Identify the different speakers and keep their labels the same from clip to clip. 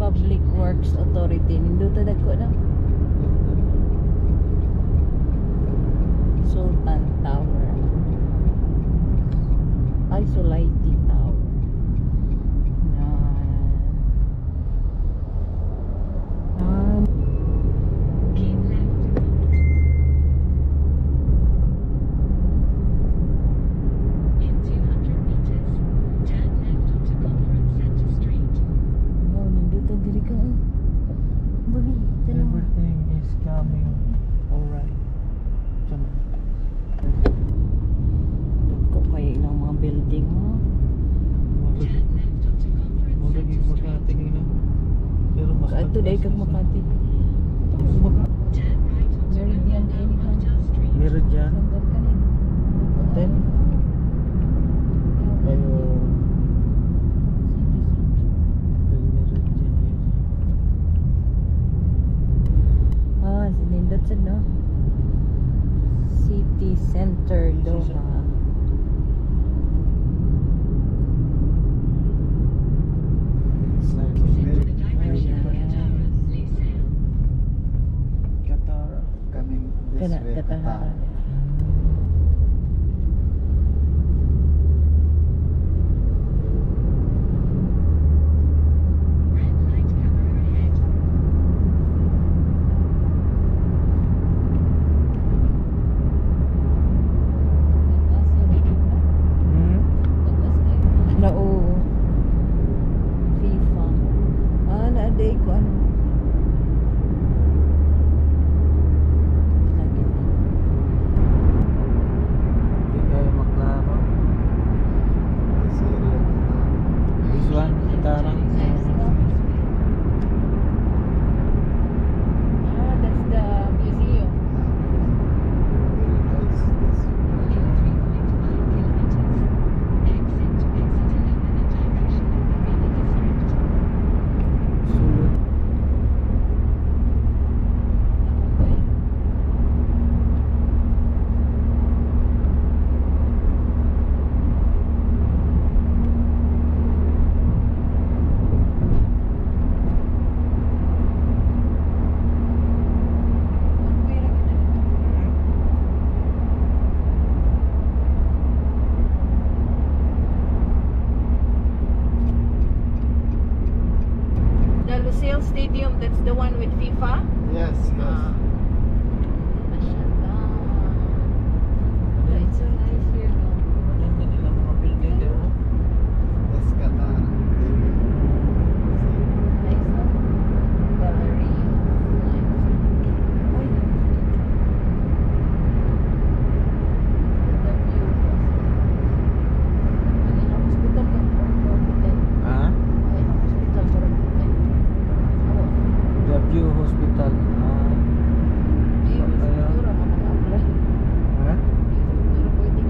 Speaker 1: Public Works Authority. Nindota dagko na. Sultan Tower. Ay, Sulaiti Tower. Yan.
Speaker 2: Keep left. In 200 meters, turn left onto Conference Center Street.
Speaker 1: Wow, nindota diri ka. Oh. Babi, tanaw.
Speaker 3: Everything is coming alright. Sama.
Speaker 1: Dagko kayo ilang mga building mo.
Speaker 2: Turn left onto Conference
Speaker 3: Mura
Speaker 2: Center
Speaker 3: gyud
Speaker 2: Street.
Speaker 3: Makati kay no. Pero mas
Speaker 1: Kaadto dai kag Makati.
Speaker 2: Turn right onto
Speaker 1: Meridian
Speaker 2: Omar Al
Speaker 1: Inn.
Speaker 2: Mukhtar Street.
Speaker 3: Meridian
Speaker 1: Sandal ka rin.
Speaker 3: Hotel. Ayo.
Speaker 1: City Center.
Speaker 3: Meridian area.
Speaker 1: Ah, sinindot sad no? City Center, Doha.
Speaker 4: It's like
Speaker 2: Exit
Speaker 4: very
Speaker 2: to the direction of
Speaker 1: Very nice.
Speaker 2: Katara, Lusail.
Speaker 3: Qatar.
Speaker 4: Coming this
Speaker 1: Kana,
Speaker 4: way,
Speaker 1: Katara.
Speaker 4: Qatar.
Speaker 2: Red light camera ahead.
Speaker 1: Nag-as yun, no? Nag-as kayo. Na, oo. FIFA. Ah, na-aday ko ano. Lagi na.
Speaker 3: Di kayo maklaro.
Speaker 4: This area, Qatar.
Speaker 3: This one, Qatar.
Speaker 1: Nice, no? Ah, that's the museum.
Speaker 4: Very nice. This
Speaker 2: In 3.5 kilometers, exit to exit 11 in the direction of Marina District.
Speaker 3: Sulod.
Speaker 1: Okay. One way ra gyud na dito. The Lusail Stadium, that's the one with FIFA?
Speaker 4: Yes.
Speaker 1: Ah. Mashallah. Yeah, it's so nice here, no?
Speaker 3: Maganda nila mga building daw.
Speaker 4: That's Qatar area. See?
Speaker 1: Nice, no? Gallery. Nice. Uy. The view. Ang ilang hospital ka, hotel.
Speaker 3: Ha?
Speaker 1: Ang ilang hospital, murag hotel. Oo.
Speaker 3: The View Hospital. Ah.
Speaker 1: Di,
Speaker 3: Kaya-
Speaker 1: siguro, mga apply.
Speaker 3: Ha?
Speaker 1: Di, siguro pwede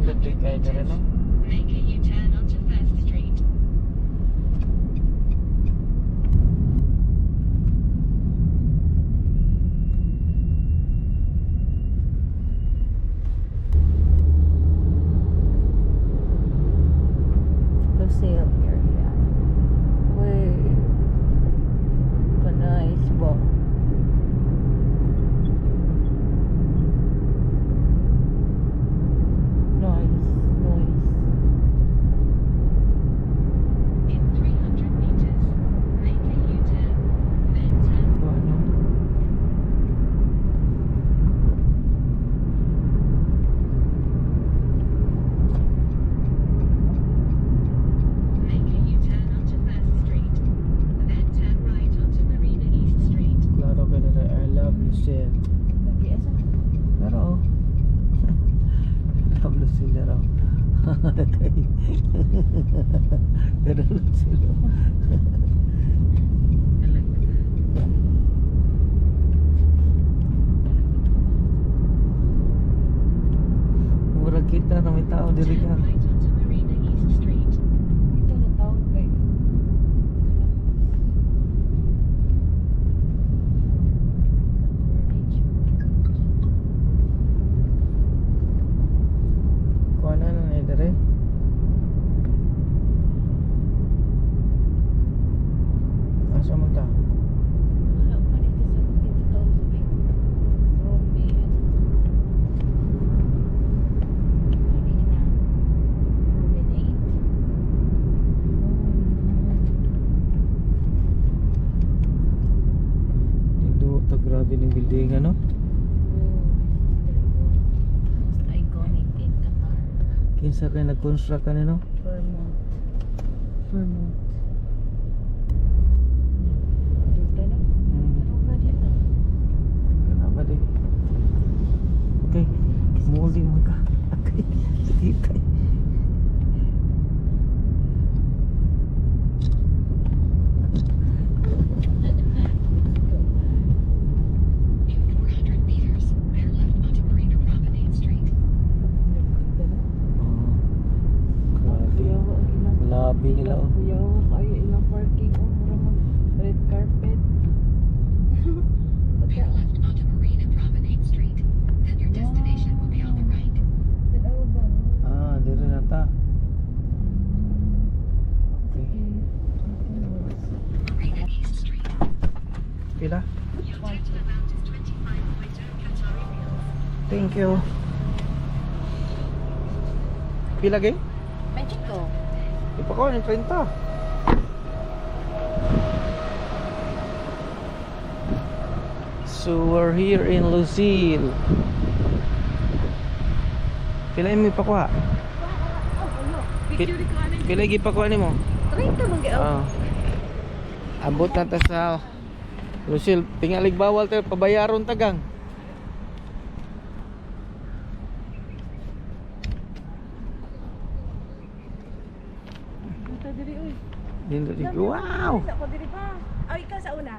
Speaker 3: Nindot
Speaker 2: 200
Speaker 3: kay diri
Speaker 2: meters,
Speaker 3: no.
Speaker 2: make a U-turn onto First Street.
Speaker 1: Lusail area. Wait. Pa-nice ba? Nice, nice.
Speaker 2: In 300 meters, make a U-turn, then turn
Speaker 3: Kuha no.
Speaker 2: Make a U-turn onto First Street, then turn right onto Marina East Street.
Speaker 3: Klaro kay diri. I love Lusail.
Speaker 1: Lagi asa na?
Speaker 3: Pero oh. Love Lusail raw. Pero Lusail. Murag kita na may tao diri
Speaker 2: Turn
Speaker 3: ka.
Speaker 2: right onto Marina East Street.
Speaker 1: Ito na tawag kay
Speaker 3: Kuha na na ni diri. Asa man ta?
Speaker 1: Wala pa dito sa dito tawag sa big Rome at Marina Promenade.
Speaker 3: Dito ta grabe ning building ano?
Speaker 1: Oh, this is the most iconic in Qatar.
Speaker 3: Kinsa kay nag-construct ani no?
Speaker 1: Vermont. Vermont. Dito na.
Speaker 3: Hmm.
Speaker 1: Ano ba dito?
Speaker 3: Kana ba di? Okay. Moldy mo ka. Okay. Sige kay.
Speaker 2: In 400 meters, bear left onto Marina Promenade Street.
Speaker 1: Dito na.
Speaker 3: Oh. Grabe.
Speaker 1: Kuyawa ang ilang
Speaker 3: Labi nila oh.
Speaker 1: Kuyawa kayo ilang parking oh, mura mag red carpet.
Speaker 2: Bear left onto Marina Promenade Street. Then your destination will be on the right.
Speaker 1: Tanawa ba?
Speaker 3: Ah, diri na ta. Okay.
Speaker 2: Marina East Street.
Speaker 3: Pila?
Speaker 2: Your total amount is 25.0 Qatari riyals.
Speaker 3: Thank you. Pila gay?
Speaker 1: Mexico.
Speaker 3: Ipako yung 30. So we're here in Lucille. Pila yung ipakuha? Pila yung ipakuha nimo?
Speaker 1: 30 man gyud.
Speaker 3: Ah. Abot na ta sa Lucille, tingalig bawal tayo, pabayaron tagang.
Speaker 1: Dito diri oy.
Speaker 3: Dito, dito. Wow!
Speaker 1: Ako diri pa. Ay, ikaw sa una.